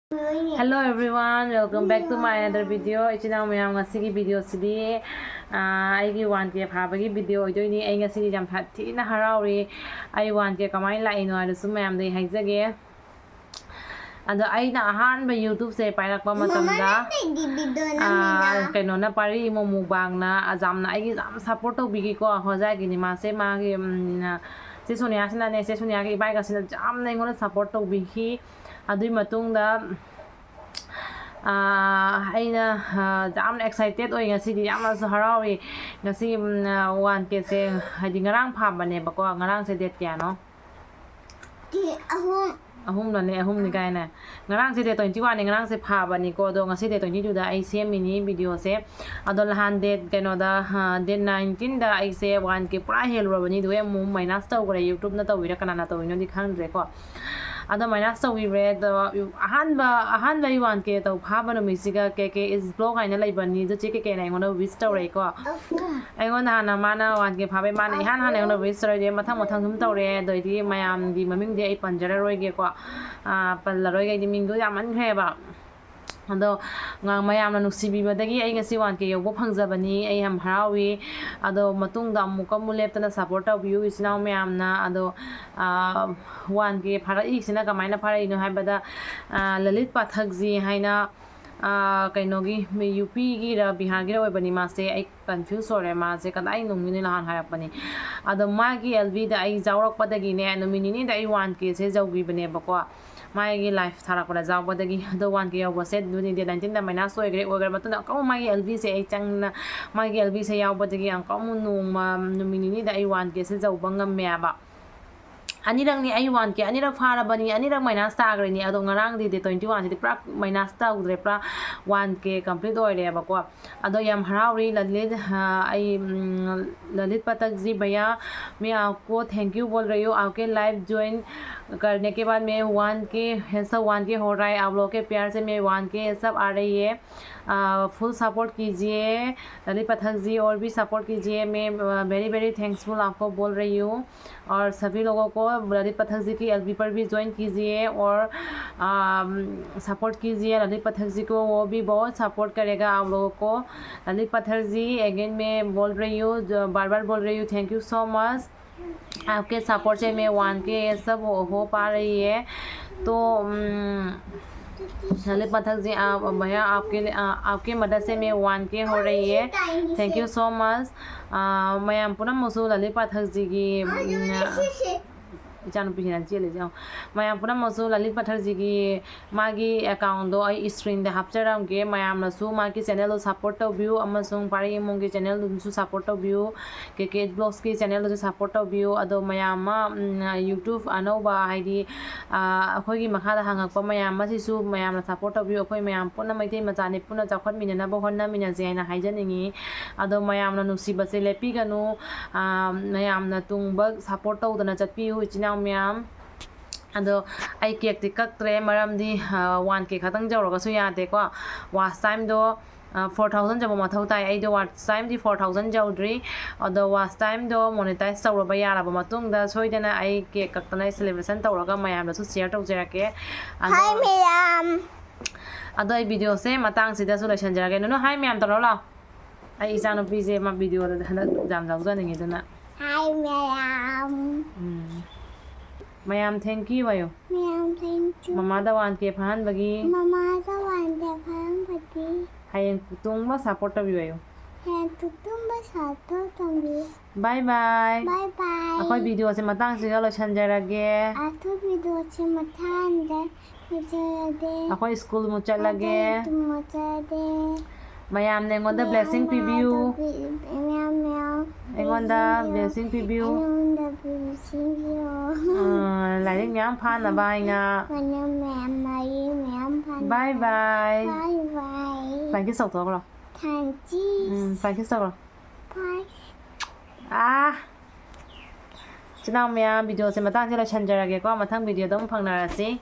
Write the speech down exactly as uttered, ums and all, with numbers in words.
Hello everyone, welcome back to my another video. ꯏꯆꯤꯟ ꯏꯅꯥꯎ ꯃꯌꯥꯝ, ꯉꯁꯤꯒꯤ ꯚꯤꯗꯤꯑꯣꯁꯤꯗꯤ ꯑꯥ, ꯑꯩꯒꯤ ꯋꯥꯟ ꯀꯦ ꯐꯥꯕꯒꯤ ꯚꯤꯗꯤꯑꯣ ꯑꯣꯏꯗꯣꯏꯅꯤ꯫ ꯑꯩ ꯉꯁꯤꯗꯤ ꯌꯥꯝ ꯊꯤꯅ ꯍꯔꯥꯎꯔꯤ꯫ ꯑꯩ ꯋꯥꯟ ꯀꯦ ꯀꯃꯥꯏꯅ ꯂꯥꯛꯏꯅꯣ ꯍꯥꯏꯗꯨꯁꯨ ꯃꯌꯥꯝꯗ ꯑꯩ ꯍꯥꯏꯖꯒꯦ꯫ ꯑꯗꯣ ꯑꯩꯅ ꯑꯍꯥꯟꯕ ꯌꯨꯇ꯭ꯌꯨꯕꯁꯦ ꯄꯥꯏꯔꯛꯄ ꯃꯇꯝꯗ ꯀꯩꯅꯣꯅ ꯄꯥꯔꯤ ꯏꯃꯣ ꯃꯨꯛꯕꯥꯡꯅ ꯌꯥꯝꯅ ꯑꯩꯒꯤ ꯌꯥꯝ ꯁꯞꯄꯣꯔꯠ ꯇꯧꯕꯤꯈꯤꯀꯣ꯫ ꯍꯣꯖꯥꯒꯤꯅꯤ ꯃꯥꯁꯦ, ꯃꯥꯒꯤ ꯎꯝ, ꯆꯦ ꯁꯣꯅꯤꯌꯥꯁꯤꯅꯅꯦ, ꯆꯦ ꯁꯣꯅꯤꯌꯥꯒꯤ ꯏꯕꯥꯏꯒꯁꯤꯅ ꯌꯥꯝꯅ ꯑꯩꯉꯣꯟꯗ ꯁꯞꯄꯣꯔꯠ ꯇꯧꯕꯤꯈꯤ꯫ ꯑꯗꯨꯒꯤ ꯃꯇꯨꯡꯗ ꯑꯥ, ꯑꯩꯅ ꯑꯥ, ꯌꯥꯝꯅ ꯑꯦꯛꯁꯥꯏꯇꯦꯠ ꯑꯣꯏ ꯉꯁꯤꯗꯤ, ꯌꯥꯝꯅꯁꯨ ꯍꯔꯥꯎꯏ꯫ ꯉꯁꯤ ꯋꯥꯟ ꯀꯦꯁꯦ ꯍꯥꯏꯗꯤ ꯉꯔꯥꯡ ꯐꯥꯕꯅꯦꯕꯀꯣ꯫ ꯉꯔꯥꯡꯁꯦ ꯗꯦꯠ ꯀꯌꯥꯅꯣ? ꯑꯍꯨꯝ꯫ ꯑꯍꯨꯝꯂꯅꯦ, ꯑꯍꯨꯝꯅꯤ ꯀꯥꯏꯅ꯫ ꯉꯔꯥꯡꯁꯦ ꯗꯦꯠ ꯇ꯭ꯋꯦꯟꯇꯤ ꯋꯥꯟꯅꯦ, ꯉꯔꯥꯡꯁꯦ ꯐꯥꯕꯅꯤꯀꯣ꯫ ꯑꯗꯣ ꯉꯁꯤ ꯗꯦꯠ ꯇ꯭ꯋꯦꯟꯇꯤ ꯇꯨꯗ ꯑꯩ ꯁꯦꯝꯃꯤꯅꯤ ꯚꯤꯗꯤꯑꯣꯁꯦ꯫ ꯑꯗꯣ ꯅꯍꯥꯟ ꯗꯦꯠ ꯀꯩꯅꯣꯗ, ꯗꯦꯠ ꯅꯥꯏꯟꯇꯤꯟꯗ ꯑꯩꯁꯦ ꯋꯥꯟ ꯀꯦ ꯄꯨꯔꯥ ꯍꯦꯜꯂꯨꯔꯕꯅꯤ꯫ ꯑꯗꯨꯒ ꯑꯃꯨꯛ ꯃꯥꯏꯅꯁ ꯇꯧꯈ꯭ꯔꯦ꯫ ꯌꯨꯇ꯭ꯌꯨꯕꯅ ꯇꯧꯕꯤꯔ ꯀꯅꯥꯅ ꯇꯧꯔꯤꯅꯣꯗꯤ ꯈꯪꯗ꯭ꯔꯦꯀꯣ꯫ ꯑꯗꯣ ꯃꯥꯏꯅꯁ ꯇꯧꯈꯤꯕ꯭ꯔꯦ꯫ ꯑꯗꯣ ꯑꯍꯥꯟꯕ ꯑꯍꯥꯟꯕ ꯑꯩ ꯋꯥꯟ ꯀꯦ ꯇꯧ ꯐꯥꯕ ꯅꯨꯃꯤꯠꯁꯤꯒ ꯀꯦ ꯀꯦ ꯏꯁ ꯕ꯭ꯂꯣꯛ ꯍꯥꯏꯅ ꯂꯩꯕꯅꯤ꯫ ꯑꯗꯨ ꯆꯦ ꯀꯦ ꯀꯦꯅ ꯑꯩꯉꯣꯟꯗ ꯋꯤꯁ ꯇꯧꯔꯛꯏꯀꯣ꯫ ꯑꯩꯉꯣꯟꯗ ꯍꯥꯟꯅ ꯃꯥꯅ ꯋꯥꯟ ꯀꯦ ꯐꯥꯕꯩ ꯃꯥꯅ ꯏꯍꯥꯟ ꯍꯥꯟꯅ ꯑꯩꯉꯣꯟꯗ ꯋꯤꯁ ꯇꯧꯔꯛꯏ꯫ ꯃꯊꯪ ꯃꯊꯪ ꯁꯨꯝ ꯇꯧꯔꯛꯑꯦ꯫ ꯑꯗꯩꯗꯤ ꯃꯌꯥꯝꯒꯤ ꯃꯃꯤꯡꯗꯤ ꯑꯩ ꯄꯟꯖꯔꯔꯣꯏꯒꯦꯀꯣ꯫ ꯑꯥ, ꯄꯜꯂꯔꯣꯏꯒꯦ, ꯑꯩꯗꯤ ꯃꯤꯡꯗꯣ ꯌꯥꯝꯃꯟꯈ꯭ꯔꯦꯕ꯫ ꯑꯗꯣ ꯉ-, ꯃꯌꯥꯝꯅ ꯅꯨꯡꯁꯤꯕꯤꯕꯗꯒꯤ ꯑꯩ ꯉꯁꯤ ꯋꯥꯟ ꯀꯦ ꯌꯧꯕ ꯐꯪꯖꯕꯅꯤ꯫ ꯑꯩ ꯌꯥꯝ ꯍꯔꯥꯎꯏ꯫ ꯑꯗꯣ ꯃꯇꯨꯡꯗ ꯑꯃꯨꯛꯀ ꯑꯃꯨꯛ ꯂꯦꯞꯇꯅ ꯁꯞꯄꯣꯔꯠ ꯇꯧꯕꯤꯌꯨ ꯏꯆꯤꯟ ꯏꯅꯥꯎ ꯃꯌꯥꯝꯅ꯫ ꯑꯗꯣ, ꯑꯥ, ꯋꯥꯟ ꯀꯦ ꯐꯥꯔꯛꯏꯁꯤꯅ ꯀꯃꯥꯏꯅ ꯐꯥꯔꯛꯏꯅꯣ ꯍꯥꯏꯕꯗ, ꯑꯥ, ꯂꯂꯤꯠ ꯄꯥꯊꯛꯖꯤ ꯍꯥꯏꯅ, ꯑꯥ, ꯀꯩꯅꯣꯒꯤ, ꯃꯤ ꯌꯨ ꯄꯤꯒꯤꯔ ꯕꯤꯍꯥꯔꯒꯤꯔ ꯑꯣꯏꯕꯅꯤ ꯃꯥꯁꯦ꯫ ꯑꯩ ꯀꯟꯐ꯭ꯌꯨꯁ ꯑꯣꯏꯔꯦ꯫ ꯃꯥꯁꯦ ꯀꯗꯥꯏ ꯅꯨꯡꯒꯤꯅꯣ ꯅꯍꯥꯟ ꯍꯥꯏꯔꯛꯄꯅꯤ꯫ ꯑꯗꯣ ꯃꯥꯒꯤ ꯑꯦꯜ ꯕꯤꯗ ꯑꯩ ꯌꯥꯎꯔꯛꯄꯗꯒꯤꯅꯦ, ꯅꯨꯃꯤꯠ ꯅꯤꯅꯤꯗ ꯑꯩ ꯋꯥꯟ ꯀꯦꯁꯦ ꯌꯧꯈꯤꯕꯅꯦꯕꯀꯣ꯫ ꯃꯥꯒꯤ ꯂꯥꯏꯐ ꯊꯥꯔꯛꯄꯗ ꯌꯥꯎꯕꯗꯒꯤ꯫ ꯑꯗꯣ ꯋꯥꯟ ꯀꯦ ꯌꯧꯕꯁꯦ ꯑꯗꯨꯅꯤ, ꯗꯦꯠ ꯅꯥꯏꯟꯇꯤꯟꯗ ꯃꯥꯏꯅꯁ ꯑꯣꯏꯈ꯭ꯔꯦ꯫ ꯑꯣꯏꯈ꯭ꯔ ꯃꯇꯨꯡꯗ ꯑꯃꯨꯛꯀ ꯃꯥꯒꯤ ꯑꯦꯜ ꯕꯤꯁꯦ ꯑꯩ ꯆꯪꯅ, ꯃꯥꯒꯤ ꯑꯦꯜ ꯕꯤꯁꯦ ꯌꯥꯎꯕꯗꯒꯤ ꯑꯃꯨꯛꯀ ꯑꯃꯨꯛ ꯅꯣꯡꯃ, ꯅꯨꯃꯤꯠ ꯅꯤꯅꯤꯗ ꯑꯩ ꯋꯥꯟ ꯀꯦꯁꯦ ꯌꯧꯕ ꯉꯝꯃꯦꯕ꯫ ꯑꯅꯤꯔꯛꯅꯤ ꯑꯩ ꯋꯥꯟ ꯀꯦ ꯑꯅꯤꯔꯛ ꯐꯥꯔꯕꯅꯤ, ꯑꯅꯤꯔꯛ ꯃꯥꯏꯅꯁ ꯇꯥꯈ꯭ꯔꯤꯅꯤ꯫ ꯑꯗꯣ ꯉꯔꯥꯡꯗꯤ ꯗꯦꯠ ꯇ꯭ꯋꯦꯟꯇꯤ ꯋꯥꯟꯁꯤꯗꯤ ꯄꯨꯔꯥ ꯃꯥꯏꯅꯁ ꯇꯧꯗ꯭ꯔꯦ, ꯄꯨꯔꯥ ꯋꯥꯟ ꯀꯦ ꯀꯝꯄ꯭ꯂꯤꯠ ꯑꯣꯏꯔꯦꯕꯀꯣ꯫ ꯑꯗꯣ ꯌꯥꯝ ꯍꯔꯥꯎꯔꯤ ꯂꯂꯤꯠ, ꯑ, ꯑꯩ, ꯎꯝ, ꯂꯂꯤꯠ ꯄꯇꯛꯖꯤ ꯚꯩꯌꯥ, मैं आपको थैंक यू बोल रही हूँ। आपके लाइव ज्वाइन करने के बाद मैं वन के, ऐसा वन के हो रहा है, आप लोगों के प्यार से मैं वन के सब आ रही है। फुल सपोर्ट कीजिए ललित पथक जी, और भी सपोर्ट कीजिए। मैं वेरी वेरी थैंक्सफुल आपको बोल रही हूँ। और सभी लोगों को ललित पाठक जी की एलपी पर भी ज्वाइन कीजिए और सपोर्ट कीजिए। ललित पाठक जी को, वो भी बहुत सपोर्ट करेगा आप लोगों को। ललित पाठक जी, अगेन मैं बोल रही हूँ, बार बार बोल रही हूँ, थैंक यू सो मच। आपके सपोर्ट से मैं वन के ये सब हो, हो पा रही है। तो ललित पाठक जी, आप भैया, आपके लिए, आपके मदद से मैं वन के हो रही है। Thank you so much. ꯃꯌꯥꯝ ꯄꯨꯝꯅꯃꯛꯁꯨ ꯂꯂꯤꯠ ꯄꯥꯊꯛꯖꯤꯒꯤ ꯏꯆꯥꯅꯨꯄꯤꯁꯤꯅ ꯆꯦꯜꯂꯤꯁꯦ ꯌꯦꯡꯉꯣ꯫ ꯃꯌꯥꯝ ꯄꯨꯝꯅꯃꯛꯁꯨ ꯂꯂꯤꯠ ꯄꯥꯊꯛꯖꯤꯒꯤ ꯃꯥꯒꯤ ꯑꯦꯀꯥꯎꯟꯗꯣ ꯑꯩ ꯏꯁꯀ꯭ꯔꯤꯟꯗ ꯍꯥꯞꯆꯔꯝꯒꯦ꯫ ꯃꯌꯥꯝꯅꯁꯨ ꯃꯥꯒꯤ ꯆꯦꯅꯦꯜꯗꯣ ꯁꯞꯄꯣꯔꯠ ꯇꯧꯕꯤꯌꯨ, ꯑꯃꯁꯨꯡ ꯄꯥꯔꯤ ꯏꯃꯨꯡꯒꯤ ꯆꯦꯅꯦꯜꯗꯨꯁꯨ ꯁꯞꯄꯣꯔꯠ ꯇꯧꯕꯤꯌꯨ, ꯀꯦ ꯀꯦ ꯕ꯭ꯂꯣꯒꯁꯀꯤ ꯆꯦꯅꯦꯜꯗꯨꯁꯨ ꯁꯞꯄꯣꯔꯠ ꯇꯧꯕꯤꯌꯨ꯫ ꯑꯗꯣ ꯃꯌꯥꯝ ꯑꯃ ꯌꯨꯇ꯭ꯌꯨꯕ ꯑꯅꯧꯕ, ꯍꯥꯏꯗꯤ ꯑꯩꯈꯣꯏꯒꯤ ꯃꯈꯥꯗ ꯍꯪꯉꯛꯄ ꯃꯌꯥꯝ ꯑꯁꯤꯁꯨ ꯃꯌꯥꯝꯅ ꯁꯞꯄꯣꯔꯠ ꯇꯧꯕꯤꯌꯨ꯫ ꯑꯩꯈꯣꯏ ꯃꯌꯥꯝ ꯄꯨꯟꯅ ꯃꯩꯇꯩ ꯃꯆꯥꯅꯤ, ꯄꯨꯟꯅ ꯆꯥꯎꯈꯠꯃꯤꯟꯅꯅꯕ ꯍꯣꯠꯅꯃꯤꯟꯅꯁꯦ ꯍꯥꯏꯅ ꯍꯥꯏꯖꯅꯤꯡꯉꯤ꯫ ꯑꯗꯣ ꯃꯌꯥꯝꯅ ꯅꯨꯡꯁꯤꯕꯁꯦ ꯂꯦꯞꯄꯤꯒꯅꯨ꯫ ꯃꯌꯥꯝꯅ ꯇꯨꯡꯕ ꯁꯞꯄꯣꯔꯠ ꯇꯧꯗꯅ ꯆꯠꯄꯤꯌꯨ, ꯏꯆꯤꯟ ꯏꯅꯥꯎ ꯃꯌꯥꯝ꯫ ꯑꯗꯣ ꯑꯩ ꯀꯦꯛꯇꯤ ꯀꯛꯇ꯭ꯔꯦ, ꯃꯔꯝꯗꯤ ꯋꯥꯟ ꯀꯦ ꯈꯛꯇꯪ ꯌꯧꯔꯒꯁꯨ ꯌꯥꯗꯦꯀꯣ꯫ ꯋꯥꯆ ꯇꯥꯏꯝꯗꯣ ꯐꯣꯔ ꯊꯥꯎꯖꯟ ꯌꯧꯕ ꯃꯊꯧ ꯇꯥꯏ꯫ ꯑꯩꯗꯣ ꯋꯥꯆ ꯇꯥꯏꯝꯗꯤ ꯐꯣꯔ ꯊꯥꯎꯖꯟ ꯌꯧꯗ꯭ꯔꯤ꯫ ꯑꯗꯣ ꯋꯥꯆ ꯇꯥꯏꯝꯗꯣ ꯃꯣꯅꯤꯇꯥꯏꯁ ꯇꯧꯔꯕ ꯌꯥꯔꯕ ꯃꯇꯨꯡꯗ ꯁꯣꯏꯗꯅ ꯑꯩ ꯀꯦꯛ ꯀꯛꯇꯅ ꯑꯩ ꯁꯦꯂꯦꯕ꯭ꯔꯦꯁꯟ ꯇꯧꯔꯒ ꯃꯌꯥꯝꯗꯁꯨ ꯁꯤꯌꯔ ꯇꯧꯖꯔꯛꯀꯦ꯫ ꯑꯗꯣ ꯍꯥꯏ ꯃꯌꯥꯝ꯫ ꯑꯗꯣ ꯑꯩ ꯚꯤꯗꯤꯑꯣꯁꯦ ꯃꯇꯥꯡꯁꯤꯗꯁꯨ ꯂꯣꯏꯁꯤꯟꯖꯔꯒꯦ꯫ ꯅꯨꯅꯨ, ꯍꯥꯏ ꯃꯌꯥꯝ ꯇꯧꯔꯣ ꯂꯥꯎ꯫ ꯑꯩ ꯏꯆꯥꯅꯨꯄꯤꯁꯦ ꯃꯥ ꯚꯤꯗꯤꯑꯣꯗ ꯍꯟꯗꯛ ꯌꯥꯝ ꯌꯥꯎꯖꯅꯤꯡꯉꯤꯗꯅ꯫ ꯍꯥꯏ ꯃꯌꯥꯝ꯫ ꯎꯝ꯫ ꯃꯌꯥꯝ ꯊꯦꯡꯀ꯭ꯌꯨ ꯍꯥꯏꯌꯨ꯫ ꯃꯌꯥꯝ ꯊꯦꯡꯀ꯭ꯌꯨ꯫ ꯃꯃꯥꯗ ꯋꯥꯟ ꯀꯦ ꯐꯥꯍꯟꯕꯒꯤ꯫ ꯃꯃꯥꯗ ꯋꯥꯟ ꯀꯦ ꯐꯥꯍꯟꯕꯒꯤ꯫ ꯍꯌꯦꯡ ꯇꯨꯡꯕ ꯁꯞꯄꯣꯔꯠ ꯇꯧꯕꯤꯌꯨ ꯍꯥꯏꯌꯨ꯫ ꯍꯌꯦꯡ ꯇꯨꯡꯕ ꯁꯞꯄꯣꯔꯠ ꯇꯧꯕꯤꯌꯨ꯫ ꯕꯥꯏ ꯕꯥꯏ꯫ ꯕꯥꯏ ꯕꯥꯏ꯫ ꯑꯩꯈꯣꯏ ꯚꯤꯗꯤꯑꯣꯁꯦ ꯃꯇꯥꯡꯁꯤꯗ ꯂꯣꯏꯁꯤꯟꯖꯔꯒꯦ꯫ ꯑꯩꯈꯣꯏ ꯚꯤꯗꯤꯑꯣꯁꯦ ꯃꯊꯪꯗ ꯂꯣꯏꯁꯤꯜꯂꯒꯦ꯫ ꯑꯩꯈꯣꯏ ꯁ꯭ꯀꯨꯜꯃꯨꯛ ꯆꯠꯂꯒꯦ꯫ ꯑꯩꯈꯣꯏ ꯁ꯭ꯀꯨꯜꯃꯨꯛ ꯆꯠꯂꯒꯦ꯫ ꯃꯌꯥꯝꯅ ꯑꯩꯉꯣꯟꯗ ꯃꯌꯥꯝ ꯕ꯭ꯂꯦꯁꯤꯡ ꯄꯤꯕꯤꯌꯨ꯫ ꯃꯌꯥꯝ, ꯃꯌꯥꯝ ꯑꯩꯉꯣꯟꯗ ꯄꯤꯕꯤꯌꯨ꯫ ꯕ꯭ꯂꯦꯁꯤꯡ ꯄꯤꯕꯤꯌꯨ꯫ ꯑꯩꯉꯣꯟꯗ ꯕ꯭ꯂꯦꯁꯤꯡ ꯄꯤꯌꯨ꯫ ꯑꯥ, ꯂꯥꯏꯔꯤꯛ ꯃꯌꯥꯝ ꯐꯥꯅꯕ ꯍꯥꯏꯅ꯫ ꯃꯌꯥꯝ, ꯃꯌꯥꯝ, ꯂꯥꯏꯔꯤꯛ ꯃꯌꯥꯝ ꯐꯥꯅꯕ꯫ ꯕꯥꯏ ꯕꯥꯏ꯫ ꯕꯥꯏ ꯕꯥꯏ꯫ ꯐ꯭ꯂꯥꯏꯡ ꯀꯤꯁ ꯇꯧꯊꯣꯛꯈ꯭ꯔꯣ꯫ ꯐ꯭ꯂꯥꯏꯡ ꯀꯤꯁ꯫ ꯎꯝ, ꯐ꯭ꯂꯥꯏꯡ ꯀꯤꯁ ꯇꯧꯈ꯭ꯔꯣ꯫ ꯕꯥꯏ꯫ ꯑꯥ꯫ ꯏꯆꯤꯟ ꯏꯅꯥꯎ ꯃꯌꯥꯝ, ꯚꯤꯗꯤꯑꯣꯁꯦ ꯃꯇꯥꯡꯁꯤꯗ ꯂꯣꯏꯁꯤꯟꯖꯔꯒꯦꯀꯣ꯫ ꯃꯊꯪ ꯚꯤꯗꯤꯑꯣꯗ ꯑꯃꯨꯛ ꯐꯪꯅꯔꯁꯤ꯫